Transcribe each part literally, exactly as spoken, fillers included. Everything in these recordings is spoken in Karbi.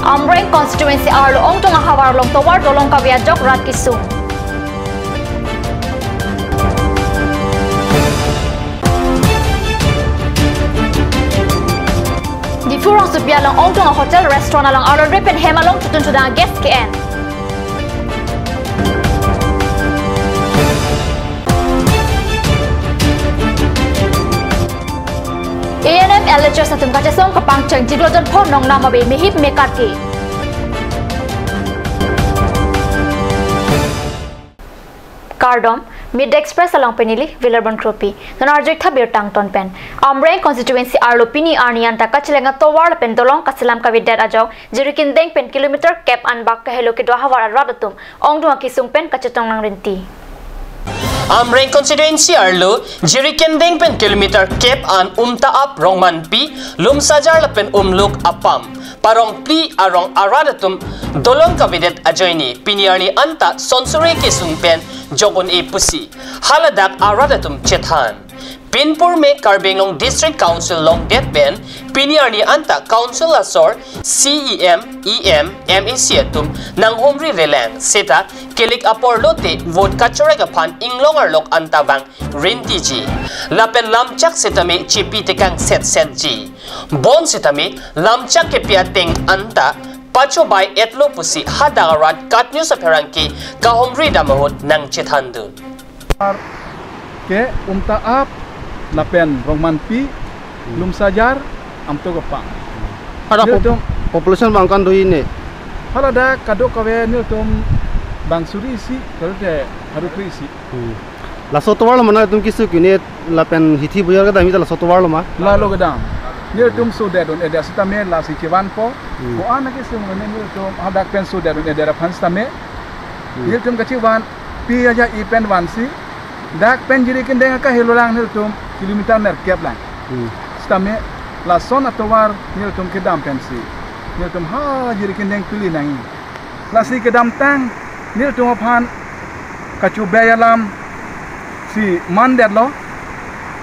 Amreng constituency arlo ongdung ahavar along tovar dolong kave ajok rat kesung. Diphu rongsopi along ongdung a hotel restaurant along aron re pen hem along chotun chodang gas ke-en. A N M L H S atum kachesong kapangcheng chiklo jon pho nongnam ave mehip mekarke. Kardom, Midday Express along pen neli Vilerbon Kropi. Non arjuik tha birta angton pen. Amreng constituency arlo pini arni anta kachelang atovar lapen dolong kaselam kavedet ajok, Jirikindeng pen kilometer kep an bak kahelo kedo ahavar arat atum ongdung akesung pen kachetong nangrinti. Amreng constituency arlo Jirikindeng pen kilometer kep an Umta Ap, Rongmanpi, Lumsajar lapen Umluk apam Parongpli arong arat atum dolong kavedet ajoine pini arni anta sonsuri kesung pen jok un-e pusi haladak arat atum chethan. Pinpur me Karbi Anglong District Council longdet pen pini arni anta council asor C E M, E M, M A C atum nanghumri relang seta kelik apor lote vote kachorek aphan inglong arlok anta vang rintiji. Lapen lamchak setame chepi tekang setsetji. Bon setame lamchak kepi ateng anta pachobai etlo pusi hadak arat KAT News apherangke kahumri dam ahut nangchethandun. Ke Umta Ap lapen Rongmanpi, Lumsajar, Amtok apam. Ada pop-, Nelitum population bang kan do ini. Haladak kadokave nelitum bang suri isi, kalote haru kre isi. Hmm. Laso tovar lo ma nangtum kesung ke-en lapen hithi buyar kedam ita laso tovar lo ma? Lalo kedam. Nelitum so det un-edet setame lasi chevanpo. Hmm. Ko-an kesung un-e nelitum hadak pen so det un-edet aphan setame. Hmm. Nelitum kachevan pi aja i pen vansi. Dak pen Jirikindeng akahelo lang nelitum kilometer nerkep lang. Hmm. Setame lason atovar nelitum kedam pensi nelitum ha Jirikindeng pili nangji. Lasi kedamtang nelitum aphan kachobai alam si mandetlo,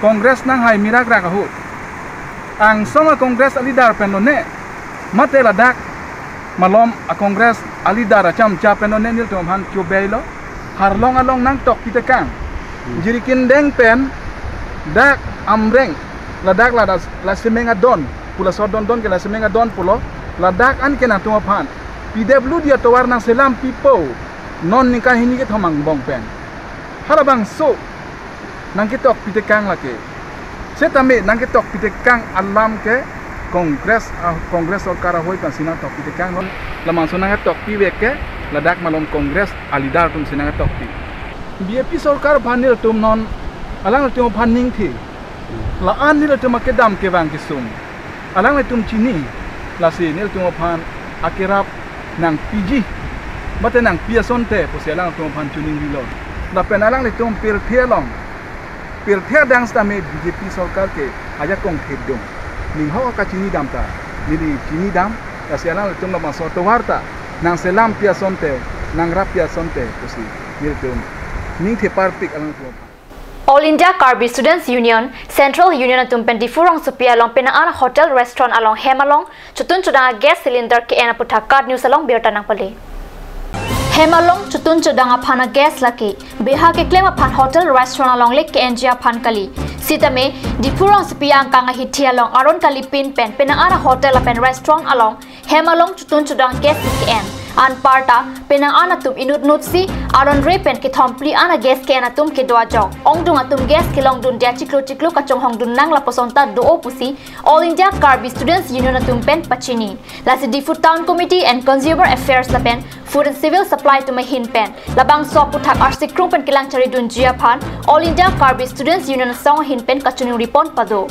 Congress nanghai mirak rak ahut. Angsong a Congress a leader pen lone, mate ladak malom a Congress a leader achamcha pen lone nelitum aphan chobailo. Harlong along nangtok pitekang. Hmm. Jirikindeng pen dak Amreng, ladak ladak la semeng adon, pu laso dondon ke la semeng adon pulo, ladak anke nangtum aphan P W D atovar nangselam pipo, non ningkan hini kethom angbong pen. Halabangso nangketok pitekang lake. Setame nangketok pitekang alam ke Congress, ah, Congress sorkar ahoi pensi nangtok pitekang non. Labangso nangketok pivek ke ladak malom Congress a leader atumsi nangketok pi. B J P sorkar aphan nelitum non alanglitum aphan ningthe. La-an nelitum akedam kevang kesung alanglitum chini, lasi nelitum aphan akerap nangpiji, mate nangpi asonte pusi alanglitum aphan choningrilo. Lapen alanglitum pirthe along, pirthe adang setame B J P sorkar ke ajakong thedung. Ninghok akachini dam ta, neli chini dam, lasi alanglitum labangso atovar ta nangselam pi asonte, nangrap pi asonte pusi nelitum ningthe parpik alanglitum aphan. All India Karbi Students Union, Central Union atum pen Diphu rongsopi along penang an hotel restaurant along hem along chotun chodang a gas cylinder ke-en aputhak KAT News along birta nangpale. Hem along chotun chodang aphan a gas lake beha keklem aphan hotel restaurant along le ke-enji aphan kali. Sitame Diphu rongsopi angkang ahithi along aron kalipin pen penang an hotel lapen restaurant along hem along chotun chodang gas ke-en. Anparta penang an atum inutnutsi aron re pen kethom phli an a gas ke-en atum kedo ajok. Ongdung atum gas kelongdunde achiklo chiklo kachonghongdun nang lapuson ta do-o pusi All India Karbi Students Union atum pen pachini. Lasi Diphu Town Committee and Consumer Affairs lapen Food and Civil Supply atum ahin pen labangso aputhak arsikrung pen kelang charidunji aphan All India Karbi Students Union asong ahin pen kachiningri pon pado.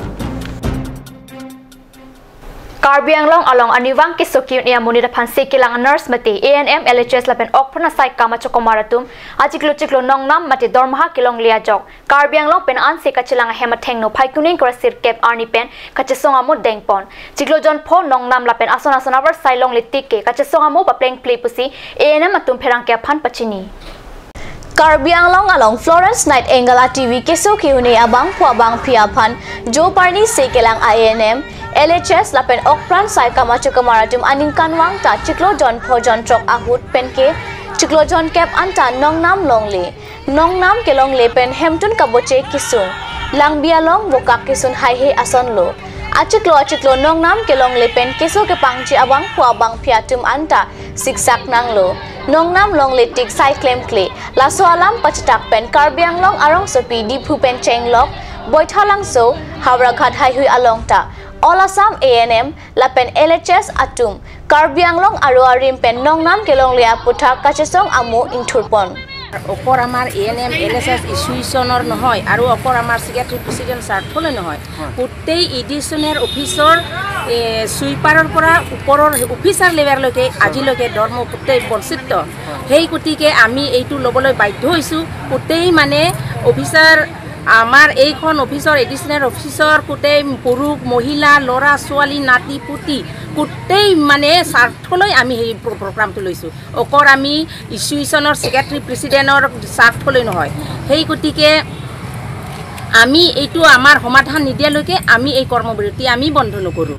Karbi Anglong along arnivang keso ke-un-e amonit aphan se kelang a-nurse mate A N M, L H S lapen okphrang asai kam achokomar atum achiklo chiklo nongnam mate dormaha kelongle ajok Karbi Anglong pen anse kachelang ahem athengno Phaikuni ingkoi ra sirkep arni pen kachesong amo dengpon. Chiklo jon pho nongnam lapen ason ason avarsai longle tik ke kachesong amo papleng phle pusi A N M atum pherangke aphan pachini. Karbi Anglong along Florence Nightingale a T V keso ke-un-e abangphu abangphi aphan jo parni se kelang a A N M, L H S lapen Okpran Saikam achokamar atum aningkanvang ta chiklo jon pho jon throk ahut penke chiklo jon kep anta nongnam longle. Nongnam kelongle pen hemtun kaboche kesung. Langbi along bokak kesun haihe asonlo. Achiklo achiklo nongnam kelongle pen keso kepangji abangphu abangphi atum anta siksak nanglo. Nongnam longle tik sai klemkle. Laso alam pachitak pen Karbi Anglong arongsopi Diphu pen chenglok Boithalangso, Howraghat haihui along ta All Assam A N M lapen L H S atum Karbi Anglong aro arim pen nongnam kelongle aputhak kachesong amo ingthurpon. অকল আমাৰ A N M L এছ এছ এছ'চিয়েশ্যনৰ নহয় আৰু অকল আমাৰ secretary president স্বাৰ্থলৈ নহয়, গোটেই এডিশ্যনেল অফিচৰ, এ, ছুইপাৰৰ পৰা ওপৰৰ অফিচাৰ লেভেললৈকে আজিলৈকে ধৰ্ম গোটেই বঞ্চিত। সেই গতিকে আমি এইটো ল'বলৈ বাধ্য হৈছোঁ। গোটেই মানে অফিচাৰ, আমাৰ এইখন অফিচৰ, এডিশ্যনেল অফিচৰ গোটেই পুৰুষ, মহিলা, ল'ৰা ছোৱালী, নাতি পুতি গোটেই মানে স্বাৰ্থলৈ আমি সেই প্ৰ-, প্ৰগ্ৰামটো লৈছোঁ। অকল আমি এছ'চিয়েশ্যনৰ ছেক্ৰেটাৰী প্ৰেচিডেণ্টৰ স্বাৰ্থলৈ নহয়। সেই গতিকে আমি এইটো আমাৰ সমাধান নিদিয়ালৈকে আমি এই কৰ্মবিৰতি আমি বন্ধ নকৰোঁ।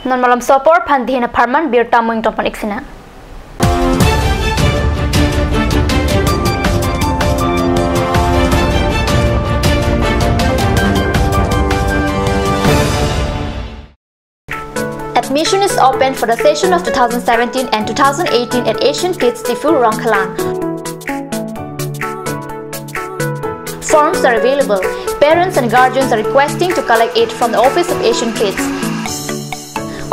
Non malom sopor phan dihin apharman birta mo ingtonpon ik sinang. Admission is open for the session of two thousand seventeen and two thousand eighteen at Asian Kids Diphu, Rongkhalang. Forms are available. Parents and guardians are requesting to collect it from the office of Asian Kids.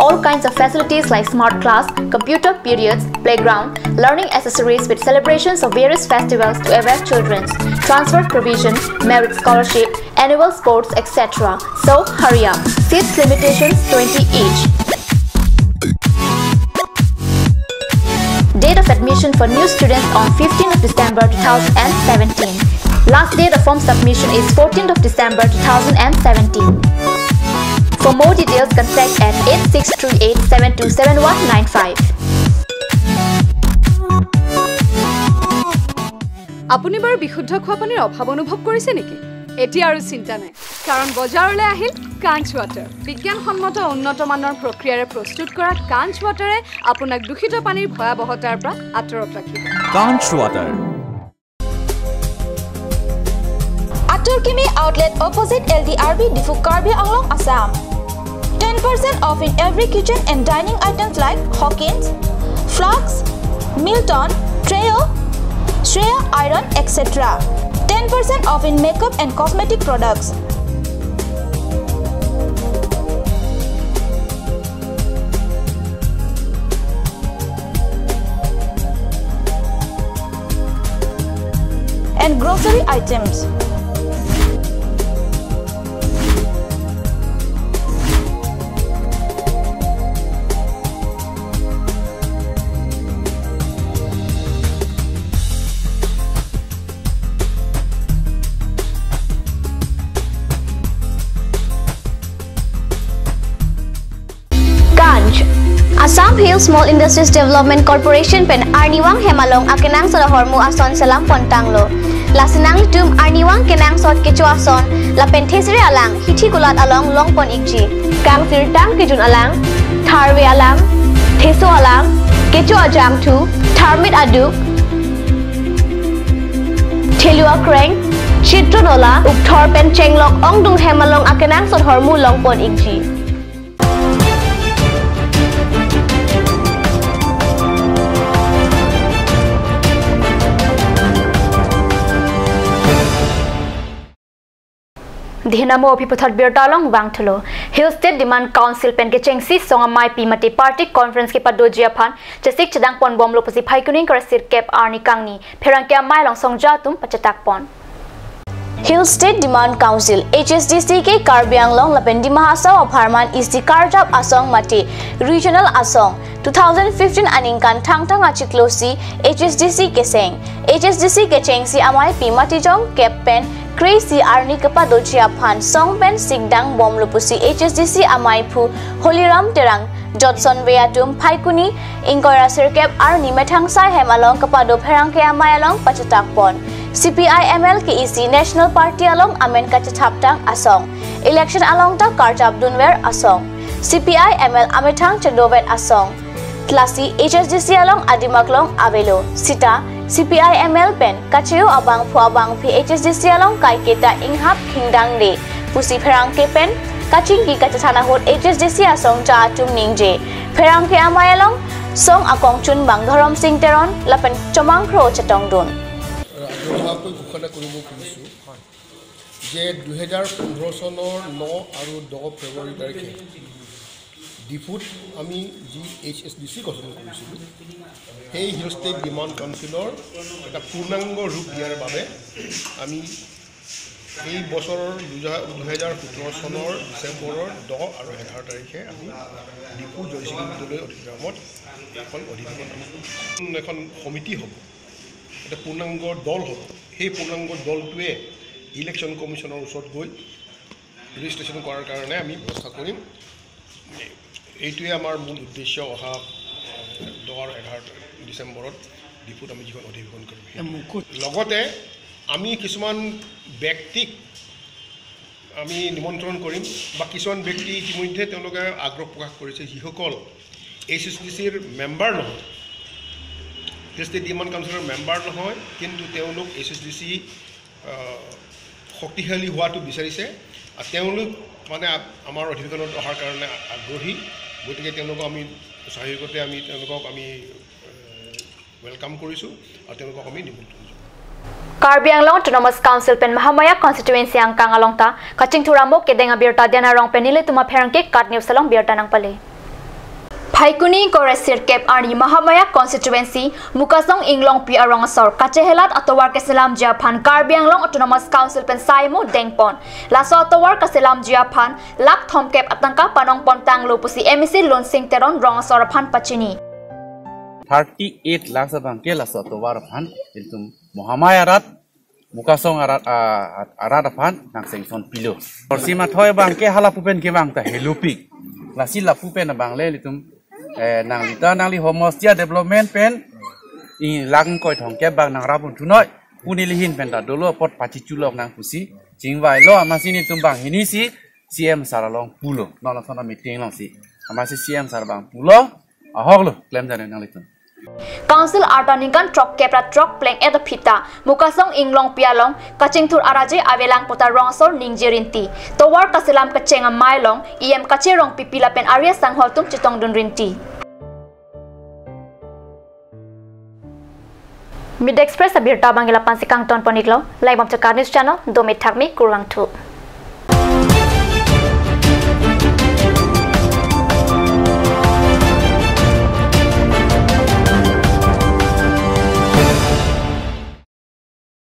All kinds of facilities like smart class, computer periods, playground, learning accessories with celebrations of various festivals to avail children, transfer provision, merit scholarship, annual sports, et cetera. So hurry up. Seats limitations twenty each. Date of admission for new students on fifteenth of December two thousand seventeen. Last date of form submission is fourteenth of December two thousand seventeen. For more details, contact at eight six three eight seven two seven one nine five. আপুনি বাৰু বিশুদ্ধ খোৱা পানীৰ অভাৱ অনুভৱ কৰিছে নেকি? এতিয়া আৰু চিন্তা নাই, কাৰণ বজাৰলৈ আহিল কাঞ্চ ৱাটাৰ। বিজ্ঞানসন্মত উন্নত মানৰ প্ৰক্ৰিয়াৰে প্ৰস্তুত কৰা কাঞ্চ ৱাটাৰে আপোনাক দূষিত পানীৰ ভয়াৱহতাৰ পৰা আঁতৰত ৰাখিব। Kanch Water. Atur Kimi Outlet, opposite L D R B, Diphu, Karbi Anglong, Assam. Ten percent off in every kitchen and dining items like Hawkins, flasks, Milton, Treo, Shreya Iron, et cetera. Ten percent off in makeup and cosmetic products. And grocery items. Kanch. Assam Hill Small Industries Development Corporation pen arnivang hem along akenangsot ahormu ason selam pontanglo. Lasi nanglitum arnivang kenangsot kecho ason lapen thesere alang hithi kulat along longpon ikji. Kangsirtang kejun alang, tharve alang, theso alang, kecho ajangthu, tharmit aduk, thelu akreng, chitron ola, ukthor pen chenglok ongdung hem along akenangsot ahormu longpon ikji. Dihin amo aphi puthot birta along vangthulo. Hill State Demand Council pen kechengsi song amei pi mate party conference kepadoji aphan chesik chedang ponbomlo pusi Phaikuni kresirkep arni kangni Pherangke amei along songja atum pachetak pon. Hill State Demand Council, H S D C ke Karbi Anglong lapen Dima Hasao apharman isi karjap asong mate regional asong two thousand fifteen aningkan thangthang achiklo si H S D C keseng. H S D C kechengsi ameipi matijong kep pen kre-isi arni kepadoji aphan song pen sikdang bomlo pusi H S D C ameiphu Holiram Terang, Jotson Bey atum Phaikuni ingkoi ra sirkep arni methang sai hem along kepado pherangke amei along pachutak pon. C P I M L ke isi National Party along amen kachethaptang asong. Election along ta karjap dunver asong. C P I M L amethang chedovet asong. Lasi H S D C along adimak long avelo. Sita C P I M L pen kacheu abangphu abangphi H S D C along kaiketa inghap khingdangde pusi pherangke pen kachingki kachethan ahut H S D C asong ja atum ningje. Pherangke amei along song akongchunbang Dhorom Sing Teron lapen Chomang Kro chetongdun. ৰাজহুৱাকৈ ঘোষণা কৰিব খুজিছোঁ যে দুহেজাৰ পোন্ধৰ চনৰ ন আৰু দহ ফেব্ৰুৱাৰী তাৰিখে ডিফুত আমি যি এইচ এছ ডি চি গঠন কৰিছিলোঁ, সেই হিল ষ্টেট ডিমাণ্ড কাউন্সিলৰ এটা পূৰ্ণাংগ ৰূপ দিয়াৰ বাবে আমি এই বছৰৰ দুজা-, দুহেজাৰ সোতৰ চনৰ ডিচেম্বৰৰ দহ আৰু এঘাৰ তাৰিখে আমি ডিফু জয়সিংহ বিদ্যালয় অডিটৰিয়ামত এখন অধিৱেশন, এখন সমিতি হ'ব, এটা পূৰ্ণাংগ দল হ'ব। সেই পূৰ্ণাংগ দলটোৱে ইলেকশ্যন কমিশ্যনৰ ওচৰত গৈ ৰেজিষ্ট্ৰেশ্যন কৰাৰ কাৰণে আমি ব্যৱস্থা কৰিম। এইটোৱে আমাৰ মূল উদ্দেশ্য, অহা দহ আৰু এঘাৰ ডিচেম্বৰত ডিফুত আমি যিখন অধিৱেশন কৰিম। এই মুকুট। লগতে আমি কিছুমান ব্যক্তিক আমি নিমন্ত্ৰণ কৰিম বা কিছুমান ব্যক্তি ইতিমধ্যে তেওঁলোকে আগ্ৰহ প্ৰকাশ কৰিছে, যিসকল এইচ এছ ডি চিৰ মেম্বাৰ নহয়, হিল ষ্টেট ডিমাণ্ড কাউন্সিলৰ মেম্বাৰ নহয়, কিন্তু তেওঁলোক এইচ এছ ডি চি শক্তিশালী হোৱাটো বিচাৰিছে। আৰু তেওঁলোক মানে আ-, আমাৰ অধিৱেশনত অহাৰ কাৰণে আগ্ৰহী, গতিকে তেওঁলোকক আমি স্বাভাৱিকতে আমি তেওঁলোকক আমি ৱেলকাম কৰিছোঁ আৰু তেওঁলোকক আমি নিমন্ত্ৰণ জনাইছোঁ। Karbi Anglong Autonomous Council pen Mahamaya constituency angkang along ta kachingthur amo kedeng abirta Diana Rongpi nelitum apherangke KAT News along birta nangpale. Phaikuni ingkoi ra sirkep arni Mahamaya constituency Mukasong Inglongpi arong asor kachehelat atovar keselamji aphan Karbi Anglong Autonomous Council pen sai mo dengpon. Laso atovar keselamji aphan lakh thomkep atangka panong pontanglo pusi M A C Lunsing Teron rong asor aphan pachini. Thirty-eight lakhs abangke laso atovar aphan ilitum Mahamaya arat, Mukasong arat, ah, arat aphan nang sanction pilo. Korsi mathoi abangke halapu pen kevang ta helupik. Lasi lapu pen abangle ilitum, eh, nangli ta nangli homostia development pen i lakh ingkoi thomkep abang nangrap unthunoi. Pu neli ahin pen ta dolo apot pachichulok nang pusi chingvailo, amatsi nelitum banghini si C M sir along pulo. Non lason a-meeting alongsi amatsi C M sir abang pulo. Ahoklo, klem jane nanglitum. Council arta ningkan throkkep ra throk pleng-et aphi ta Mukasong Inglongpi along kachingthur araje avelang pu ta rong asor ningje rinti. Tovar kaselam kecheng amei along E M Kache Rongpipi lapen ari asanghol atum chetongdun rinti. Mid Express abirta abangke la-ansi kangton pon-iklo, langbomchot KAT News channel, dome thakme kurvangthu.